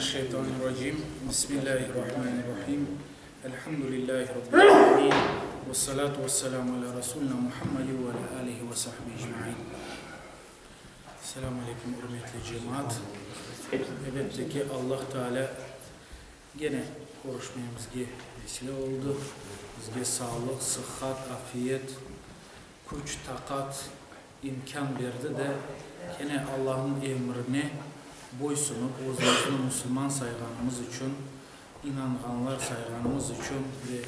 mineşşeytanirracim. Bismillahirrahmanirrahim. Elhamdülillahi Rabbil alemin. Vessalatu vesselamu ala Rasulina Muhammedin ve ala alihi ve sahbihi ecmain. Selamu aleyküm, ürmetli cemaat. Elbette ki, Allah Teala gene körüşmemizge vesile oldı. Bizge sağlıq, sıhhat, afiyet, küç, taqat, imkân berdi de, kene Allahnıñ emrine boysunıp, özümizni musulman sayğanımız içün, inanğanlar sayğanımız içün ve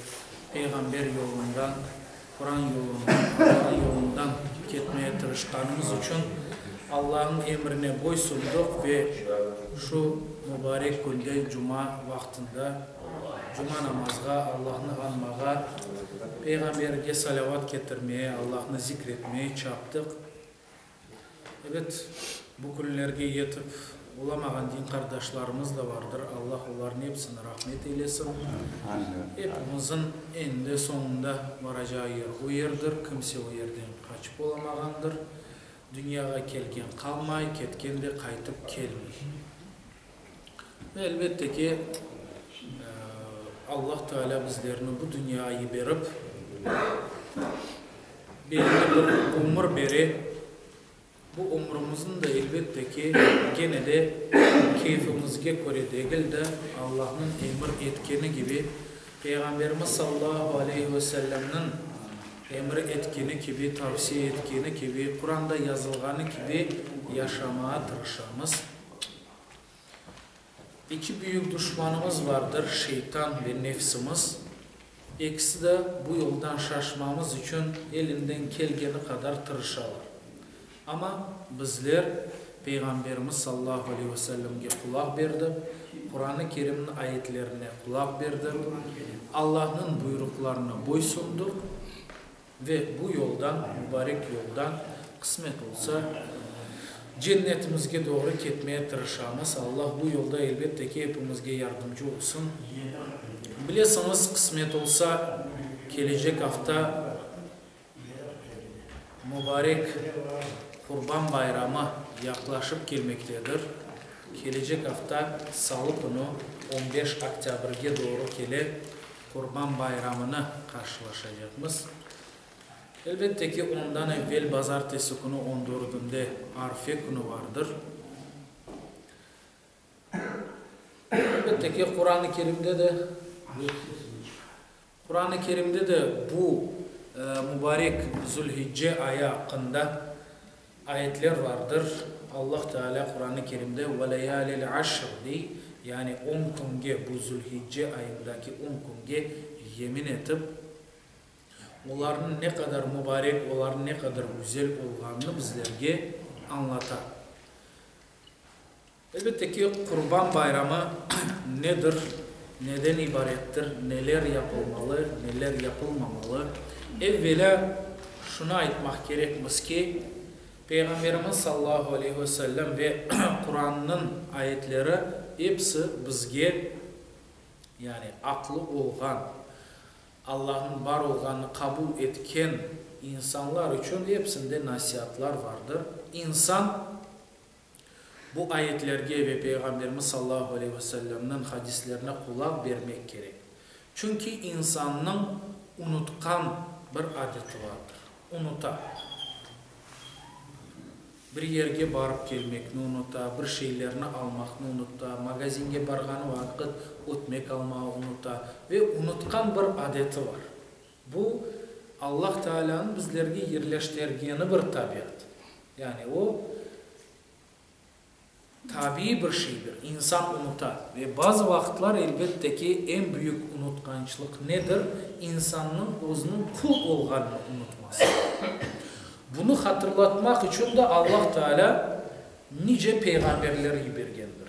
Peyğamber yolundan, Quran yolundan, Alla yolundan ketmeye tırışqanımız içün Allahnıñ emrine boysundıq ve şu mubarek künde cuma vaqtında cuma namazğa, Allahnı añmağa, Peyğamberge salâvat ketirmeye, Allahnı zikr etmeye çaptıq. Ebet, bu künlerge yetip olamağan din qardaşlarımız da vardır, Allah olarnıñ episini rahmet eylesin. Epimizin eninde soñunda varacağı yer o yerdir, kimse o yerden qaçıp olamağandır. Dünyağa kelgen qalmay, ketken de qaytıp kelmey. Ve elbette ki, Allah Teala bizlerni bu dünyağa yiberip, belli bir ömür bere. Bu ömrümizniñ de, elbette ki, kene de keyfimizge köre degil de, Allahnıñ emir etkeni kibi, Peyğamberimiz sallallahu aleyhi ve sellemniñ emir etkeni kibi, tavsiye etkeni kibi, Quranda yazılğanı kibi yaşamağa tırışamız. Eki büyük duşmanımız vardır, şeytan ve nefsimiz. Ekisi de bu yoldan şaşmamız içün elinden kelgeni qadar tırışalar. Amma bizler Peyğamberimiz sallallahu aleyhi ve sellemge qulaq berdik, Quranı Kerimniñ ayetlerine qulaq berdik, Allahnıñ buyruqlarına boysundıq. Ve bu yoldan, mubarek yoldan, qısmet olsa, Cennetimizge doğru ketmeye tırışamız. Allah bu yolda, elbette ki, epimizge yardımcı olsun. Bilesiñiz, qısmet olsa, kelecek afta mubarek Qurban bayramı yaqlaşıp kelmektedir. Kelecek afta, salı künü, on beş oktâbrge doğru kele. Qurban bayramını qarşılaşacaqmız. Elbette ki, ondan evvel bazartesi künü on dördünde Arfe künü vardır. Elbette ki, Quran-ı Kerimde de Quran-ı Kerimde de bu mubarek Zülhicce ayı aqqında Ayetler vardır, Allah Teala Quran-ı Kerimde ve leyalil aşr dey, yani on künge, bu Zülhicce ayındaki on künge yemin etip, olarnıñ ne qadar mubarek, olarnıñ ne qadar güzel olğanını bizlerge añlata. Elbette ki, Qurban bayramı nedir, neden ibarettir, neler yapılmalı, neler yapılmamalı? Evvelâ, şunı aytmaq kerekmiz ki, Peyğamberimiz sallallahu aleyhi ve sellem ve Qurannıñ ayetleri episi bizge, yani aqlı olğan, Allahnıñ bar olğanını qabul etken insanlar içün episinde nasiatlar vardır. İnsan Bu ayetlerge ve Peyğamberimiz sallallahu aleyhi ve sellemniñ hadislerine qulaq bermek kerek. Çünki insannıñ unutqan bir adeti vardır. Unuta. Bir yerge barıp kelmekni unuta, bir şeylerni almaqnı unuta, magazinge barğanı vaqıt ötmek almağı unuta ve unutqan bir adeti var. Bu, Allah Taalânıñ bizlerge yerleştergeni bir tabiat. Yani o, tabiiy bir şeydir, insan unuta. Ve bazı vaqıtlar, elbette ki, eñ büyük unutqançlıq nedir? İnsannıñ özüniñ qul olğanını unutması. Bunı hatırlatmaq içün de Allah Taalâ nice peyğamberler yibergendir.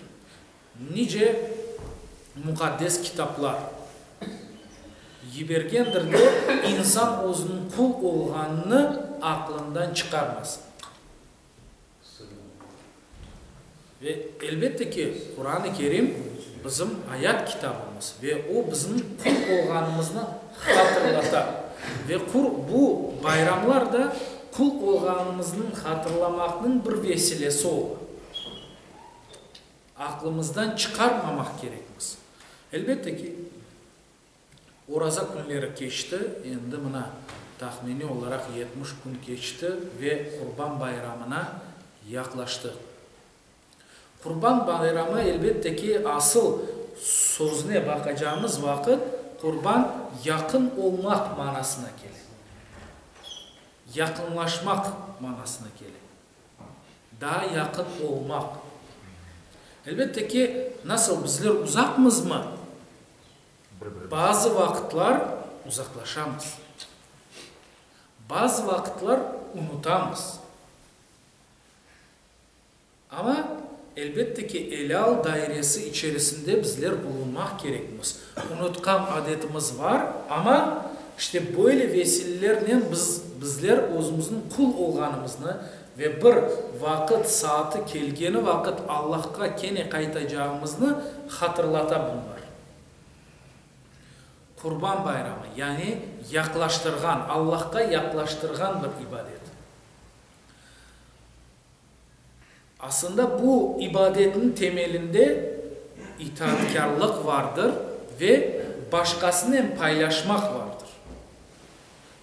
Nice muqaddes kitaplar yibergendir de, insan özüniñ qul olğanını aqlından çıqarmasın. Ve, elbette ki, Quran-ı Kerim bizim ayat kitabımız ve o bizim qul olğanımıznı hatırlata. Ve bu bayramlar da qul olğanımıznıñ hatırlamaqnıñ bir vesilesi ola. Aqlımızdan çıqarmamaq kerekmiz. Elbette ki, oraza künleri keçti, endi mına tahminiy olaraq 70 kün keçti ve Qurban bayramına yaqlaştıq. Qurban bayramı, elbette ki, asıl sözüne baqacağımız vaqıt, qurban yaqın olmaq manasına kele. Yaqınlaşmaq manasına kele. Daa yaqın olmaq. Elbette ki, nasıl bizler uzaqmızmı? Bazı vaqıtlar uzaqlaşamız. Bazı vaqıtlar unutamız. Amma, elbette ki, elâl dairesi içerisinde bizler bulunmaq kerekmiz. Unutqan adetimiz bar, amma, işte, böyle vesilelernen biz, bizler özümüzniñ qul olğanımıznı ve bir vaqıt, saatı kelgeni vaqıt Allahqa kene qaytacağımıznı hatırlata bunlar. Qurban bayramı, yani yaqlaştırğan, Allahqa yaqlaştırğan bir ibadet. Aslında bu ibadetniñ temelinde itaatkârlıq vardır ve başqasınen paylaşmaq vardır.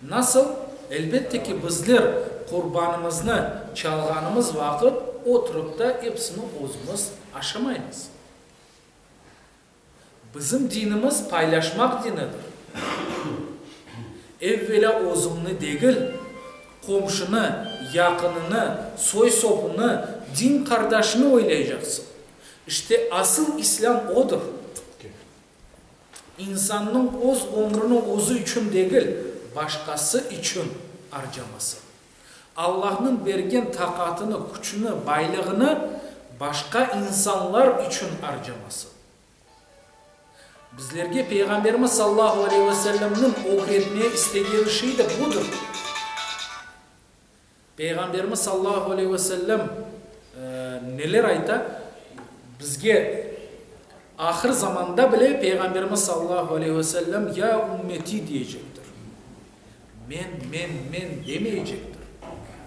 Nasıl? Elbette ki, bizler qurbanımıznı çalğanımız vaqıt oturıp da epsini özümiz aşamaymız. Bizim dinimiz paylaşmaq dinidir. Evvelâ özüñni degil, qomşunı, yaqınını, soy-sopunı, din qardaşını oylaycaqsıñ. İşte, asıl İslâm odır. İnsannıñ öz ömrüni özü içün degil, başqası içün arcaması. Allahnıñ bergen taqatını, küçüni, baylığını başqa insanlar içün arcaması. Bizlerge Peyğamberimiz sallallahu aleyhi ve sellemniñ ögretmeye istegeni şey de budır. Peyğamberimiz sallallahu aleyhi ve sellem neler ayta? Bizge ahır zamanda bile Peyğamberimiz sallallahu aleyhi ve sellem ya ümmeti diyecektir. Men, men, men demeycektir.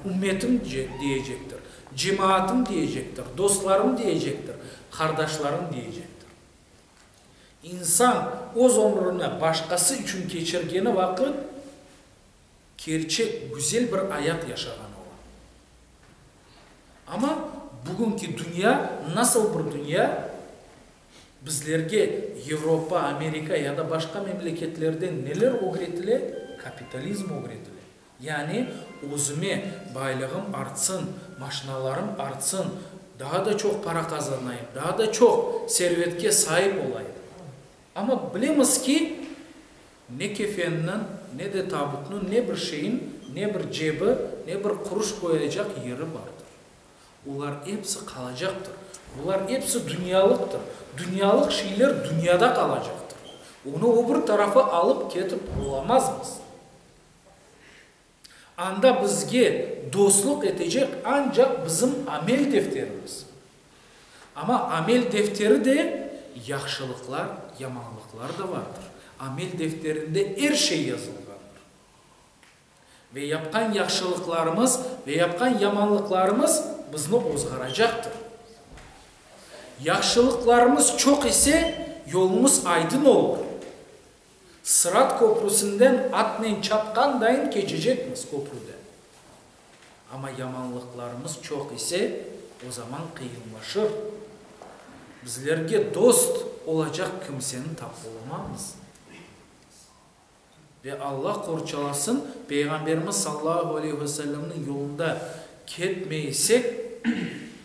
Ümmetim diyecektir. Cemaatım diyecektir. Dostlarım diyecektir. Qardaşlarım diyecektir. İnsan öz ömrüni başqası içün keçirgeni vaqıt, kerçek, güzel bir ayat yaşağan ola. Amma bugünki dünya nasıl bir dünya? Bizlerge Yevropa, Amerika ya da başqa memleketlerden neler ögretile? Kapitalizm ögretile. Yani, özüme baylığım artsın, maşinalarım artsın, daa da çoq para qazanayım, daa da çoq servetke saip olayım. Amma bilemiz ki, ne kefenniñ, ne de tabutnıñ, ne bir şeyin, ne bir cebi, ne bir quruş qoyacaq yeri bardır. Olar episi qalacaqtır. Bular episi dünyalıqtır. Dünyalıq şeyler dünyada qalacaqtır. Onı o bir tarafa alıp ketip olamazmız. Anda bizge dostluq etecek ancaq bizim amel defterimiz. Amma amel defteri de yahşılıqlar, yamanlıqlar da vardır. Amel defterinde er şey yazılğandır. Ve yapqan yahşılıqlarımız ve yapqan yamanlıqlarımız bizni ozğaracaqtır. Yahşılıqlarımız çoq ise, yolumız aydın olur. Sırat köprüsinden atnen çapqandayın keçecekmiz köprüden. Amma yamanlıqlarımız çoq ise, o zaman qıyınlaşır. Bizlerge dost olacaq kimseni tapıp olamamız. Ve Alla qorçalasın, Peyğamberimiz sallallahu aleyhi ve sellemniñ yolunda ketmeysek,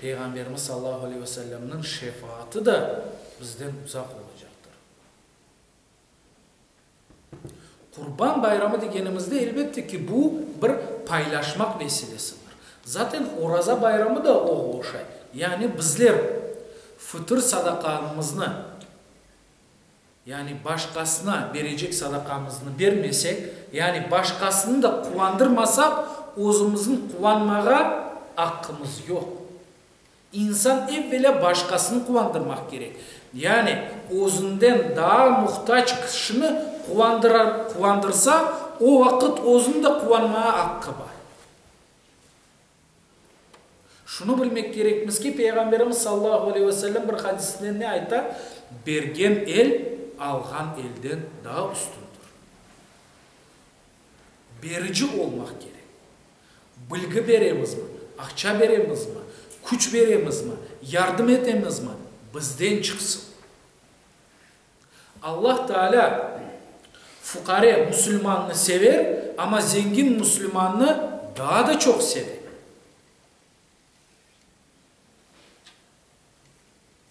Peyğamberimiz sallallahu aleyhi ve sellemniñ şefaatı da bizden uzaq olacaqtır. Qurban bayramı degenimizde, elbette ki, bu bir paylaşmaq vesilesidir. Zaten Oraza bayramı da oğa oşay. Yani bizler fıtır sadaqamıznı, Yani başqasına berecek sadaqamıznı bermesek, yani başqasını da quvandırmasaq, özümizniñ quvanmağa aqqımız yoq. İnsan evvelâ başqasını quvandırmaq kerek. Yani özünden daa muhtac kişini quvandırsa, o vaqıt özüniñ de quvanmağa aqqı bar. Şunı bilmek kerekmiz ki, Peyğamberimiz sallallahu aleyhi ve sellem bir hadisinde ne ayta? Bergen el alğan elden daa üstündir. Berici olmaq kerek. Bilgi beremizmi, aqça beremizmi, küç beremizmi, yardım etemizmi, bizden çıqsın. Allah Teala fuqare musulmannı sever, amma zengin musulmannı daa da çoq seve.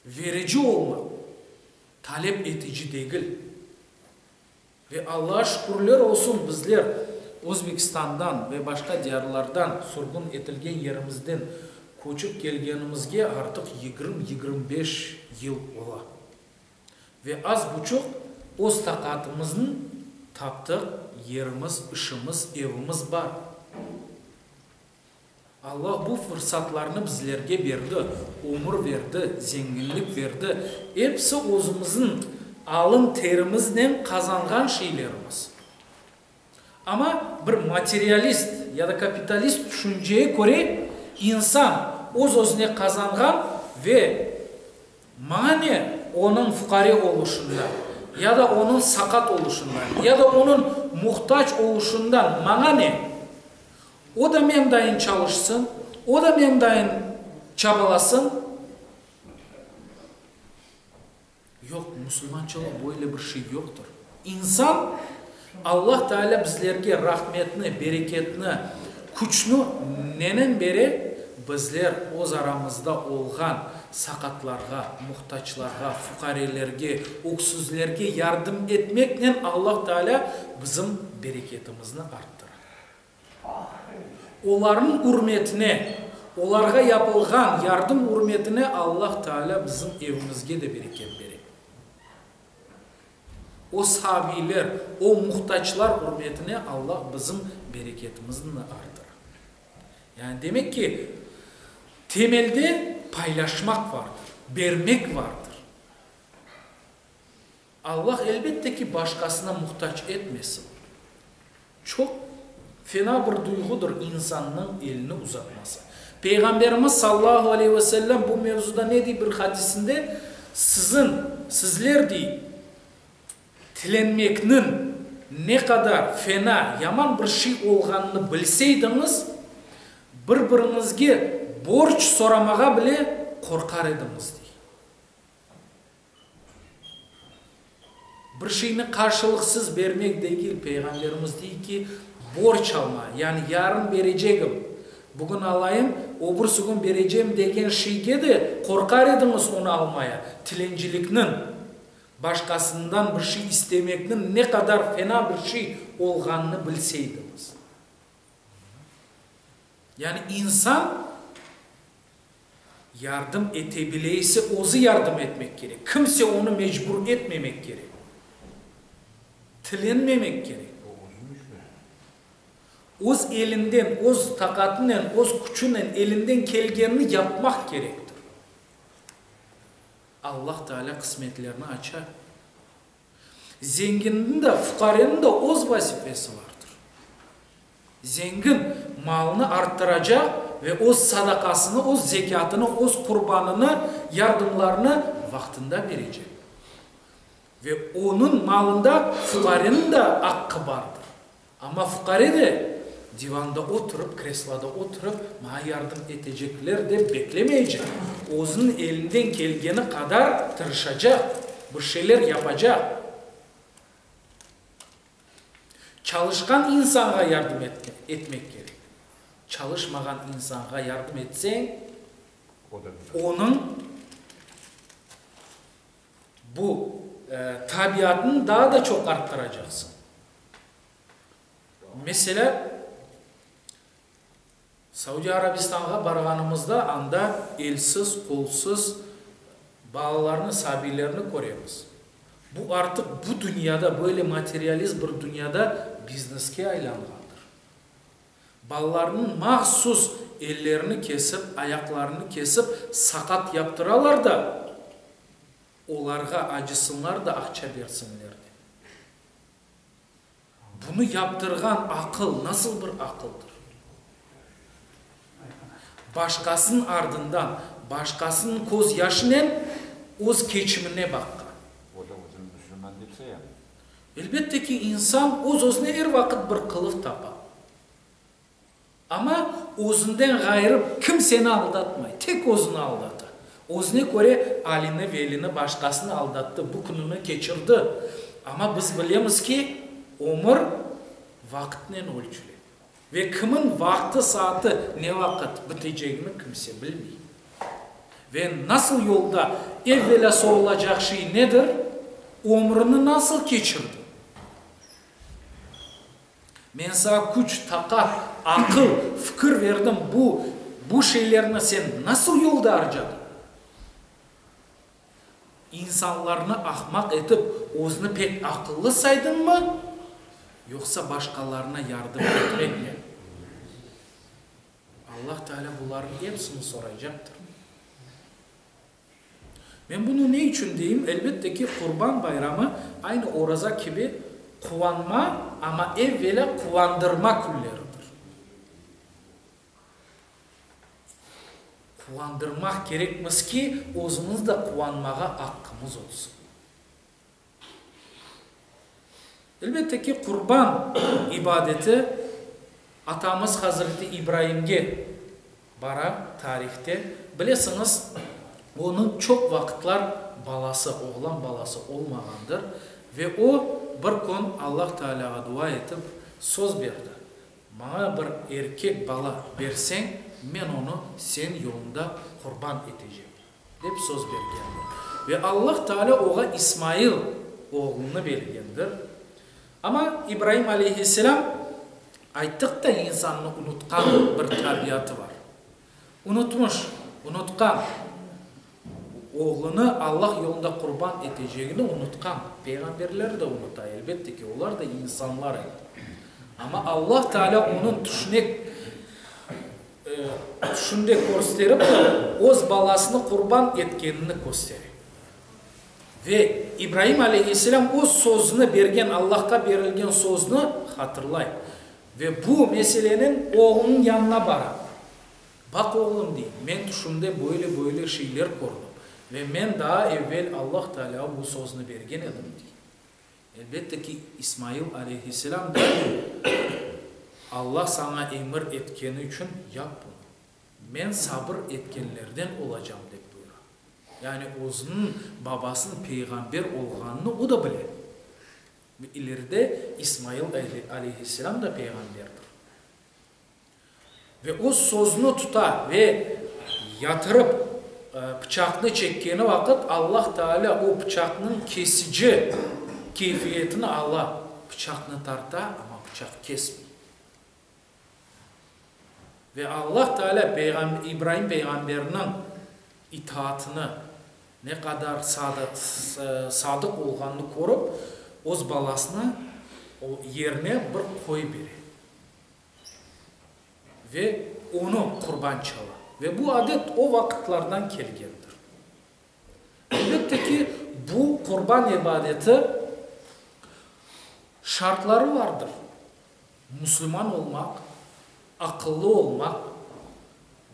Verici olmaq, talep etici degil. Ve Allağa şükürler olsun, bizler Özbekistandan ve başqa diyarlardan, sürgün etilgen yerimizden köçip kelgenimizge artıq 20-25 yıl ola. Ve az buçuq öz taqatımıznı taptıq, yerimiz, işimiz, evimiz bar. Allah bu fırsatlarnı bizlerge berdi, ömür berdi, zenginlik berdi, episi özümizniñ alın terimiznen qazanğan şeylerimiz. Amma bir materialist ya da kapitalist tüşünceye köre, insan öz-özüne qazanğan ve Maña ne onıñ fuqare oluşından, ya da onıñ saqat oluşından, ya da onıñ muhtac oluşından maña ne? O da mendayın çalışsın, o da mendayın çabalasın. Yoq, musulmançalıq böyle bir şey yoqtır. İnsan, Allah Teala bizlerge rahmetni, bereketni, küçni nenen bere? Bizler öz aramızda olğan saqatlarğa, muhtaçlarğa, fuqarelerge, öksüzlerge yardım etmeknen Allah Teala bizim bereketimizni arttıra. Olarnıñ ürmetine, olarğa yapılğan yardım ürmetine Allah Teala bizim evimizge de bereket bere. O sabiyler, o muhtaçlar ürmetine Allah bizim bereketimizni de artıra. Yani demek ki, temelde paylaşmaq vardır, bermek vardır. Allah, elbette ki, başqasına muhtac etmesin. Çoq fena bir duyğudır insannıñ elini uzatması. Peyğamberimiz sallahu aleyhi ve sellem bu mevzuda ne dey bir hadisinde, Siziñ, sizler, dey, tilenmekniñ ne qadar fena, yaman bir şey olğanını bilseydiñiz, bir-biriñizge borc soramağa bile qorqar ediñiz, dey. Bir şeyni qarşılıqsız bermek degil, Peyğamberimiz dey ki, borc alma, yani yarın berecegim, bugün alayım, öbürsü kün berecem degen şeyge de qorqar ediñiz onı almaya, tilencilikniñ, başqasından bir şey istemekniñ ne qadar fena bir şey olğanını bilseydiñiz. Yani insan Yardım ete bile ise özü yardım etmek kerek. Kimse onı mecbur etmemek kerek. Tilenmemek kerek. Öz elinden, öz taqatınen, öz küçünen elinden kelgenini yapmaq kerektir. Allah Teala qısmetlerni aça. Zenginniñ de, fuqareniñ de öz vazifesi vardır. Zengin malını arttıracaq ve öz sadaqasını, öz zekâtını, öz qurbanını, yardımlarını vaqtında berecek. Ve onıñ malında fuqareniñ de aqqı bardır. Amma fuqare de divanda oturıp, kresloda oturıp, maña yardım etecekler dep beklemeycek. Özüniñ elinden kelgeni qadar tırışacaq, bir şeyler yapacaq. Çalışqan insanğa yardım etmek kerek. Çalışmağan insanğa yardım etseñ, onıñ bu tabiatını daa da çoq arttıracaqsıñ. Meselâ, Saudiya Arabistanğa barğanımızda anda elsiz, qolsuz balalarnı, sabiylerni köremiz. Bu artıq bu dünyada, böyle materialist bir dünyada bizneske aylanğandır. Balalarnıñ mahsus ellerini kesip, ayaqlarını kesip saqat yaptıralar da, olarğa acısınlar da aqça bersinler dep. Bunı yaptırğan aqıl nasıl bir aqıldır? Başqasınıñ ardından, başqasınıñ köz yaşınen öz keçimine baqqan. O da özüni müslüman dep sayamı? Elbette ki, insan öz-özüne er vaqıt bir qılıf tapa. Amma özünden ğayrı kimseni aldatmay, tek özüni aldata. Özüne köre Alini, Velini, başqasını aldattı, bu kününi keçirdi. Amma biz bilemiz ki, ömür vaqıtnen ölçüle. Ve kimin vaqtı-saatı ne vaqıt bitecegini kimse bilmey. Ve nasıl yolda evvelâ sorulacaq şey nedir, ömrüni nasıl keçirdi? Men saña küç, taqat, aqıl, fikir berdim, bu, bu şeylerni sen nasıl yolda arcadıñ? İnsanlarnı ahmaq etip, özüni pek aqıllı saydıñmı, yoqsa başqalarına yardım etmekle? Allah Teala bularnıñ episini soraycaqtır. Men bunı ne içün deyim? Elbette ki, Qurban bayramı aynı oraza kibi quvanma, amma evvelâ quvandırma künleridir. Quvandırmaq kerekmiz ki, özümiz de quvanmağa aqqımız olsun. Elbette ki, qurban ibadeti atamız Hazreti İbraimge bara tarihte. Bilesiñiz, onıñ çoq vaqıtlar balası, oğlan balası olmağandır ve o, bir kün Allah Tealâğa dua etip, söz berdi, Maña bir erkek bala berseñ, men onı sen yolunda qurban etecem, dep söz bergendir. Ve Allah Taalâ oğa İsmail oğlunı bergendir. Amma İbraim aleyhisselâm, ayttıq da, insannı unutqan bir tabiatı bar. Unutmış, unutqan. Oğlunı Allah yolunda qurban etecegini unutqan. Peyğamberler de unuta, elbette ki, olar da insanlar edi. Amma Allah Teala onıñ tüşüne, tüşünde kösterip, öz balasını qurban etkenini köstere. Ve İbraim aleyhisselâm öz sözüni bergen, Allahqa berilgen sözni hatırlay. Ve bu meselenen oğlunıñ yanına bara. Baq, oğlum, dey, men tüşümde böyle-böyle şeyler kördim ve men daa evvel Allah Tealâğa bu sözni bergen edim, dey. Elbette ki, İsmail aleyhisselâm da, Allah saña emir etkeni içün yap bunı. Men sabır etkenlerden olacam, dep buyura. Yani özüniñ babasınıñ peyğamber olğanını o da bile. Ve ileride İsmail aleyhisselâm da peyğamberdir. Ve o sözni tuta ve yatırıp pıçaqnı çekkeni vaqıt Allah Teala o pıçaqnıñ kesici keyfiyetini ala, pıçaqnı tarta, amma pıçaq kesmey. Ve Allah Teala İbraim peyğamberniñ itaatını ne qadar sadıq olğanını körip, öz balasına yerine bir qoy bere. Ve onı qurban çala. Ve bu adet o vaqıtlardan kelgendir. Elbette ki, bu qurban ibadeti şartları vardır. Musulman olmaq, aqıllı olmaq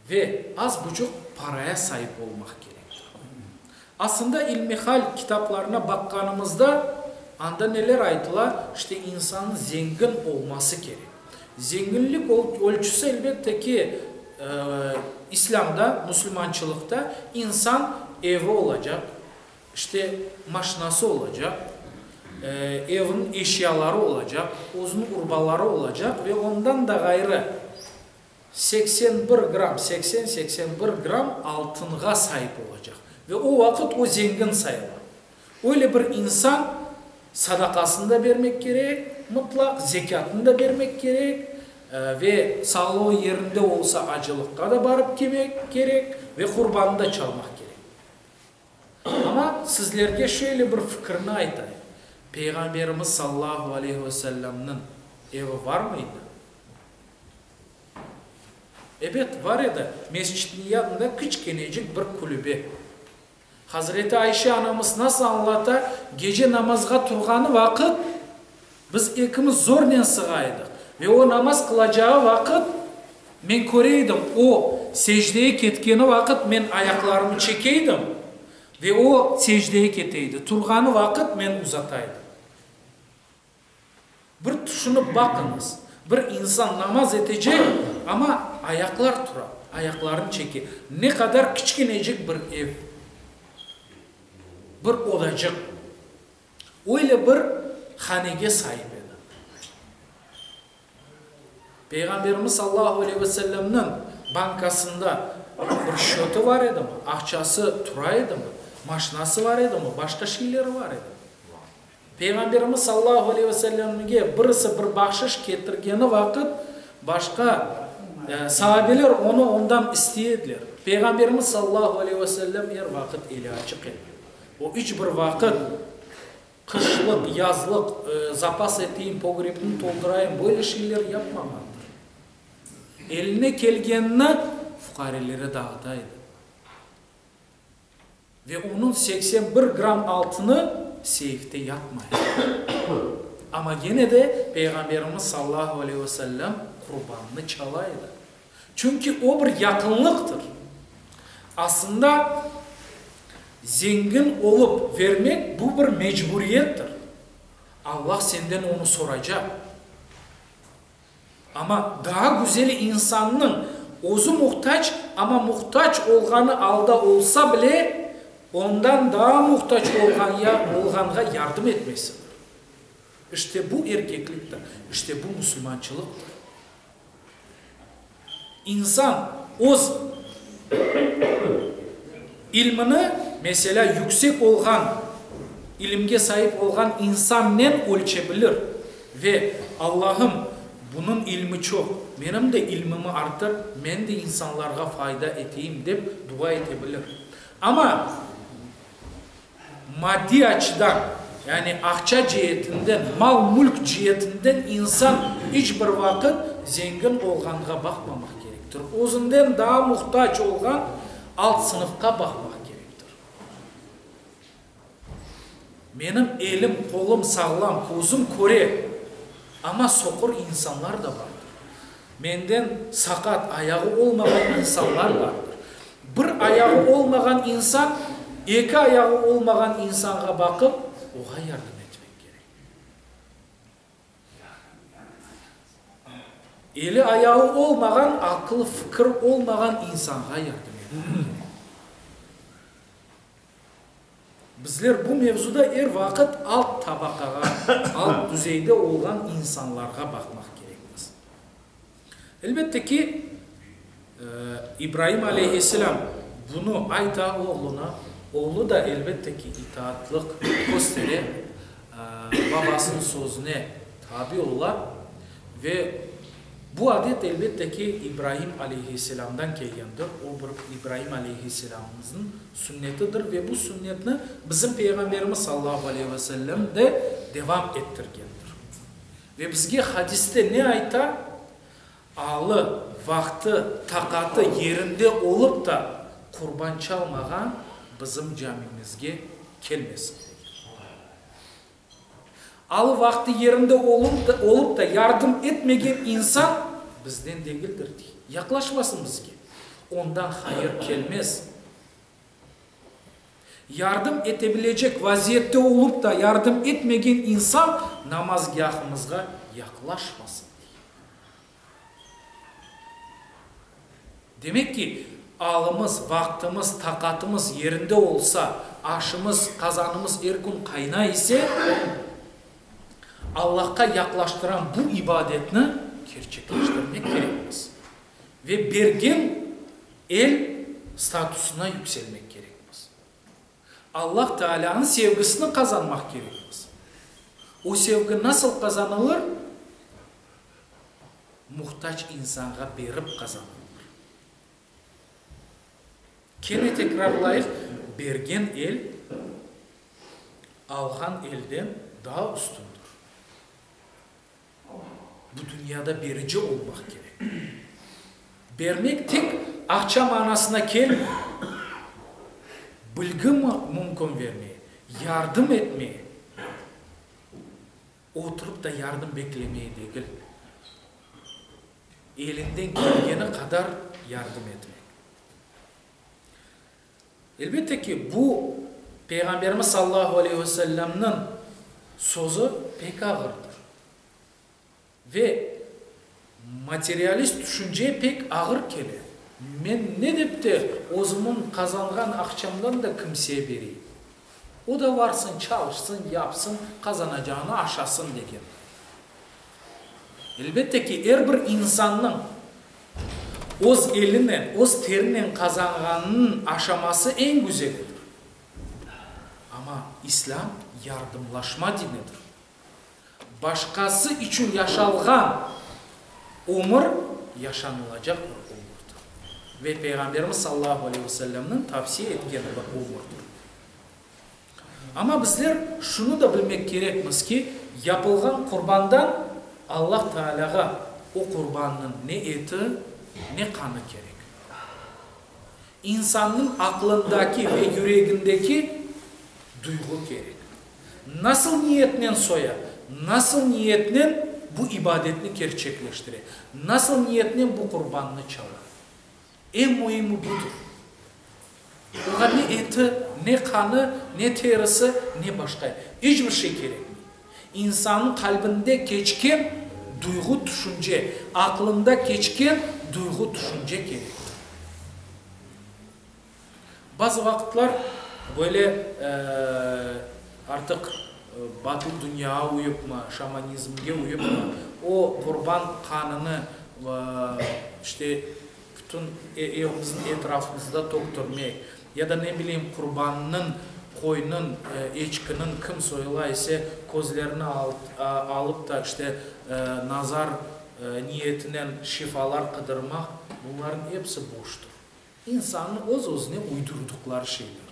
ve az buçuq paraya saip olmaq kerektir. Aslında ilmihal kitaplarına baqqanımızda, anda neler aytıla, işte insannıñ zengin olması kerek. Zenginlik ölçüsi, elbette ki, İslâmda, musulmançılıqta insan evi olacaq, işte maşinası olacaq, eviniñ eşyaları olacaq, özüniñ urbaları olacaq ve ondan da ğayrı 81 gramm, 80, 81 gramm altınğa saip olacaq. Ve o vaqıt o zengin sayıla. Öyle bir insan sadaqasını da bermek kerek, mıtlaq, zekâtını da bermek kerek, ve sağlığı yerinde olsa acılıqqa da barıp kelmek kerek ve qurbanı da çalmaq kerek. Amma sizlerge şöyle bir fikirni aytayım, Peyğamberimiz sallahu aleyhi ve sellemniñ evi varmıydı? Ebet, var edi, mescitniñ yanında kiçkenecik bir kulübe. Hazreti Ayşe anamız nasıl añlata, Gece namazğa turğanı vaqıt biz ekimiz zornen sığa edik ve o namaz qılacağı vaqıt. Men köre edim, o, secdeye ketkeni vaqıt men ayaqlarımı çeke edim, ve o, secdeye kete edi. Turğanı vaqıt men uzata edim. Bir tüşünip baqıñız, bir insan namaz etecek, amma ayaqlar tura, ayaqlarını çeke. Ne qadar kiçkenecik bir ev, bir odacıq. Öyle bir hanege saip edi. Peyğamberimiz sallallahu aleyhi ve sellemniñ bankasında bir şötı bar edimi, aqçası tura edimi, maşinası bar edimi, başqa şeyleri bar edimi? Peyğamberimiz sallallahu aleyhi ve sellemge birisi bir bahşış ketirgeni vaqıt, başqa sahabeler onı ondan istey ediler. Peyğamberimiz sallallahu aleyhi ve sellem er vaqıt eli açıq edi. O iç bir vaqıt qışlıq, yazlıq, zapas eteyim, pogrebni toldurayım, böyle şeyler yapmağandır. Eline kelgenini fuqarelere dağıta edi. Ve onıñ 81 gramm altını seyfte yatmay. Amma gene de Peyğamberimiz sallahu aleyhi ve sellem qurbannı çala edi. Çünki o bir yaqınlıqtır. Aslında, zengin olıp vermek, bu bir mecburiyettir. Allah senden onı soracaq. Amma daa güzeli insannıñ özü muhtac, amma muhtac olğanı alda olsa bile, ondan daa muhtac olğanğa yardım etmesidir. İşte bu erkekliktir, işte bu musulmançılıqtır. İnsan öz ilmini, meselâ, yüksek olğan ilimge saip olğan insannen ölçe bilir ve, Allahım, bunıñ ilmi çoq, menim de ilmimi arttır, men de insanlarğa fayda eteyim, dep dua ete bilir. Amma Maddiy açıdan, yani aqça ceetinden, mal-mülk ceetinden insan iç bir vaqıt zengin olğanğa baqmamaq kerektir. Özünden daa muhtac olğan alt sınıfqa baqmaq kerektir. Menim elim, qolum sağlam, közüm köre, amma soqur insanlar da bardır. Menden saqat, ayağı olmağan insanlar bardır. Bir ayağı olmağan insan eki ayağı olmağan insanğa baqıp, oğa yardım etmek kerek. Eli ayağı olmağan, aqıl, fikir olmağan insanğa yardım etmek kerek. Bizler bu mevzuda er vaqıt alt tabaqağa, alt düzeyde olğan insanlarğa baqmaq kerekmiz. Elbette ki, İbraim aleyhisselâm bunı ayta oğluna, oğlu da, elbette ki, itaatlıq köstere, babasınıñ sözüne tabi ola ve bu adet, elbette ki, İbraim aleyhisselâmdan kelgendir, o bir İbraim aleyhisselâmımıznıñ sünnetidir ve bu sünnetni bizim Peyğamberimiz sallallahu aleyhi ve sellem de devam ettirgendir. Ve bizge hadiste ne ayta? Alı, vaqtı, taqatı yerinde olıp da qurban çalmağan bizim camimizge kelmesin degen. Alı, vaqtı yerinde olıp da yardım etmegen insan bizden degildir, dey. Yaqlaşmasın bizge. Ondan hayır kelmez. Yardım etebilecek vaziyette olıp da yardım etmegen insan namazgâhımızğa yaqlaşmasın, dey. Demek ki, alımız, vaqtımız, taqatımız yerinde olsa, aşımız, qazanımız er kün qaynay ise, Allahqa yaqlaştıran bu ibadetni kerçekleştirmek kerekmiz ve bergen el statusına yükselmek kerekmiz. Allah Taalânıñ sevgisini qazanmaq kerekmiz. O sevgi nasıl qazanılır? Muhtac insanğa berip qazanılır. Kene tekrarlayıq, bergen el alğan elden daa üstündir. Bu dünyada berici olmaq kerek. Bermek tek aqça manasına kelmey. Bilgi mümkün vermeye, yardım etmeye, oturıp da yardım beklemeye degil. Elinden kelgeni qadar yardım etmek. Elbette ki, bu Peyğamberimiz sallallahu aleyhi ve sellemniñ sözü pek ağırdır. Ve materialist tüşünce pek ağır kele. Men ne dep te özümiñ qazanğan aqçamdan da kimseye bereyim? O da varsın, çalışsın, yapsın, qazanacağını aşasın degen. Elbette ki, er bir insannıñ öz elinen, öz terinen qazanğanınıñ aşaması eñ güzelidir. Amma İslâm yardımlaşma dinidir. Başqası içün yaşalğan ömür yaşanılacaq bir ömürdir. Ve Peyğamberimiz sallallahu aleyhi ve sellemniñ tavsiye etkeni bir ömürdir. Amma bizler şunı da bilmek kerekmiz ki, yapılğan qurbandan Allah Taalâğa o qurbannıñ ne eti, ne qanı kerek. İnsannıñ aqlındaki ve yüregindeki duyğu kerek. Nasıl niyetnen soya, nasıl niyetnen bu ibadetni kerçekleştire, nasıl niyetnen bu qurbannı çala? Eñ müimi budır. Oña ne eti, ne qanı, ne terisi, ne başqa iç bir şey kerekmey. İnsannıñ qalbinde keçken duyğu-tüşünce, aqlında keçken duyğu-tüşünce kerektir. Bazı vaqıtlar böyle artıq batıl dünyağa uyıpmı, şamanizmge uyıpmı, o qurban qanını işte bütün evimizniñ etrafımızda töktürmek ya da ne bileyim qurbannıñ, qoynıñ, eçkiniñ, kim soyula ise, közlerini alıp da işte nazar niyetinen şifalar qıdırmaq, bunlarnıñ episi boştır. İnsannıñ öz-özüne uydurdıqları şeylerdir.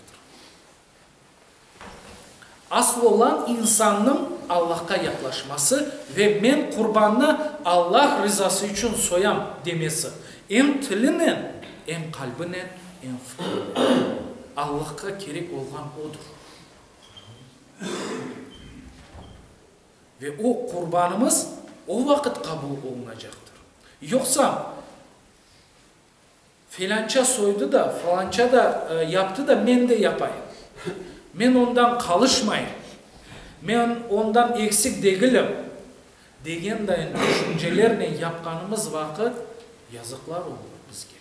Asıl olan insannıñ Allahqa yaqlaşması ve men qurbannı Allah rızası içün soyam demesi, em tilinen, em qalbinen, em fikirinen. Allahqa kerek olğan odur. Ve o qurbanımız o vaqıt qabul olunacaqtır. Yoqsa, Felânça soydı da, falança da yaptı da, men de yapayım. Men ondan qalışmayım. Men ondan eksik degilim, degen dayın tüşüncelernen yapqanımız vaqıt yazıqlar olur bizge.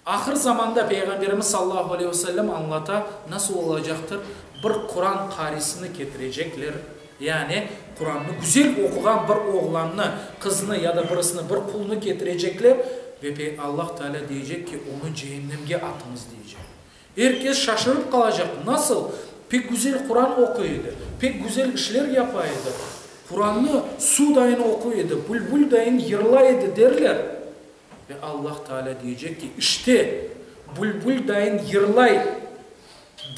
Ahır zamanda Peyğamberimiz sallallahu aleyhi ve sellem añlata, nasıl olacaqtır, bir Quran qarisini ketirecekler, yani Qurannı güzel oquğan bir oğlannı, qıznı ya da birisini, bir qulnı ketirecekler ve Allah Teala deycek ki, onı ceennemge atıñız deycek. Er kes şaşırıp qalacaq, nasıl? Pek güzel Quran oquy edi, pek güzel işler yapa edi, Qurannı suv dayın oquy edi, bülbül dayın yırlay edi derler. Ve Allah Teala deycek ki, işte, bülbül dayın yırlay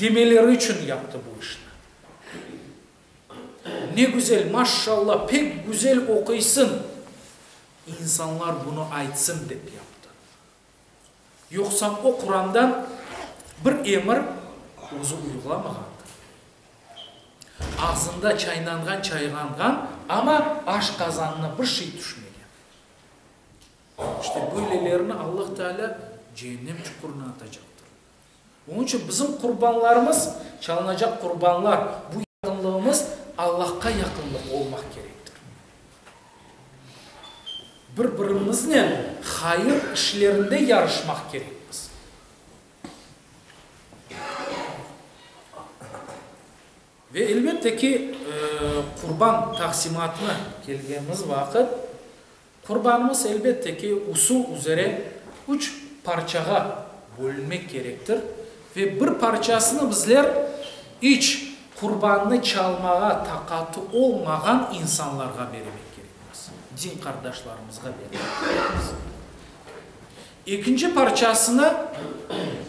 demeleri içün yaptı bu işni. Ne güzel, maşşalla, pek güzel oquysıñ, insanlar bunı aytsın dep yaptı. Yoqsam o Qurandan bir emir özü uyğulamağandır. Ağzında çaynanğan çayğanğan, amma aşqazanına bir şey tüşmegen. İşte böylelerini Allah Teala ceennem çuqurına atacaqtır. Onıñ içün bizim qurbanlarımız, çalınacaq qurbanlar, bu yaqınlığımız Allahqa yaqınlıq olmaq kerektir. Bir-birimiznen hayır işlerinde yarışmaq kerekmiz. Ve elbette ki, qurban taqsimatına kelgenimiz vaqıt, Qurbanımız, elbette ki, usul üzere üç parçağa bölünmek kerektir ve bir parçasını bizler iç qurbannı çalmağa taqatı olmağan insanlarğa beremek kerekmiz, din qardaşlarımızğa bermek kerekmiz. Ekinci parçasını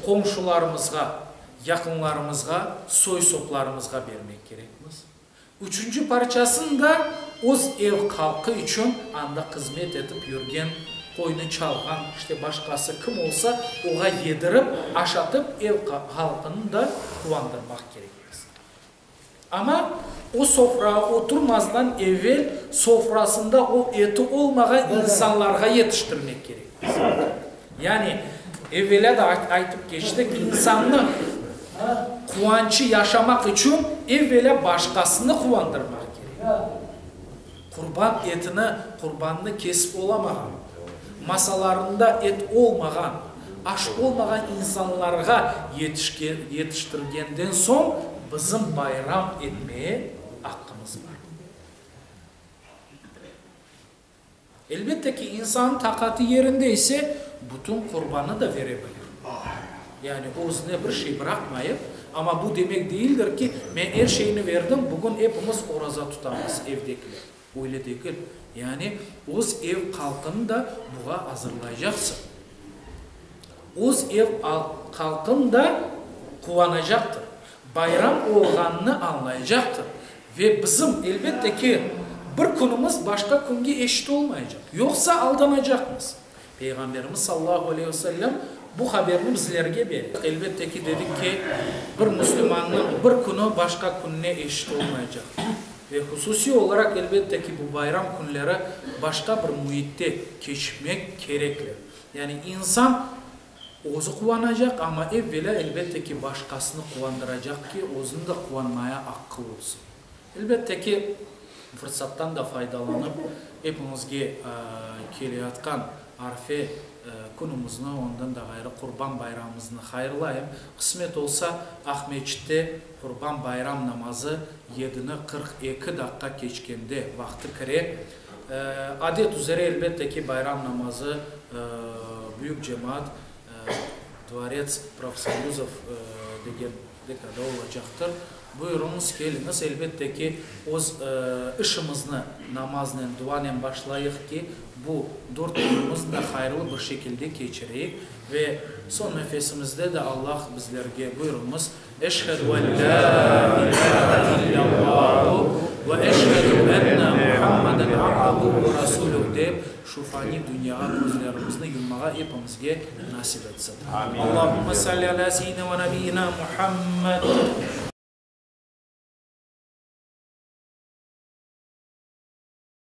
qomşularımızğa, yaqınlarımızğa, soy-soplarımızğa bermek kerekmiz. Üçünci parçasını da öz ev halqı içün anda hızmet etip yürgen, qoynı çalğan, işte başqası kim olsa, oğa yedirip, aşatıp ev halqını da quvandırmaq kerekmiz. Amma o sofrağa oturmazdan evel sofrasında o eti olmağan insanlarğa yetiştirmek kerekmiz. Yani, evelâ da aytıp keçtik, insannıñ quvançı yaşamaq içün evelâ başqasını quvandırmaq kerek. Qurban etini, qurbannı kesip olamağan, masalarında et olmağan, aş olmağan insanlarğa yetiştirgenden soñ bizim bayram etmeye aqqımız bar. Elbette ki, insannıñ taqatı yerinde ise, bütün qurbanı da vere bilir. Yani özüne bir şey bıraqmayıp, amma bu demek değildir ki, men er şeyni verdim, bugün epimiz oraza tutamız, evdekiler. Öyle degil. Yani öz ev halqını da buğa azırlaycaqsıñ. Öz ev halqın da quvanacaqtır, bayram olğanını añlaycaqtır. Ve bizim, elbette ki, bir künümiz başqa künge eşit olmaycaq. Yoqsa aldanacaqmız. Peyğamberimiz sallallahu aleyhi ve sellem bu haberni bizlerge bere. Elbette ki, dedik ki, bir müslümannıñ bir künü başqa kününe eşit olmaycaq. Ve hususiy olaraq, elbette ki, bu bayram künleri başqa bir müitte keçmek kerekler. Yani insan özü quvanacaq, amma evvelâ, elbette ki, başqasını quvandıracaq ki, özüniñ de quvanmaya aqqı olsun. Elbette ki, fırsattan da faydalanıp, epiñizge keleyatqan Arfe künümizni, ondan da ğayrı Qurban bayramımıznı hayırlayım. Qısmet olsa, Aqmeçitte Qurban bayram namazı yedini 42 daqqa keçkende vaqtı kire. Adet üzere, elbette ki, bayram namazı büyük cemaat Dvorets profsoyuzov degen dekada olacaqtır. Buyurıñız, keliñiz, elbette ki, öz işimizni namaznen, duanen başlayıq ki, bu dört künümizni de hayırlı bir şekilde keçireyik ve soñ nefesimizde de Allah bizlerge, buyurıñız, Eşhedü en lâ ilâhe illâllâhu ve eşhedü enne Muhammeden abduhu ve rasuluh dep, şu fani dünyağa közlerimizni yummağa epimizge nasip etsin. Allahümme salli alâ seyyidina ve nebiyyina Muhammed.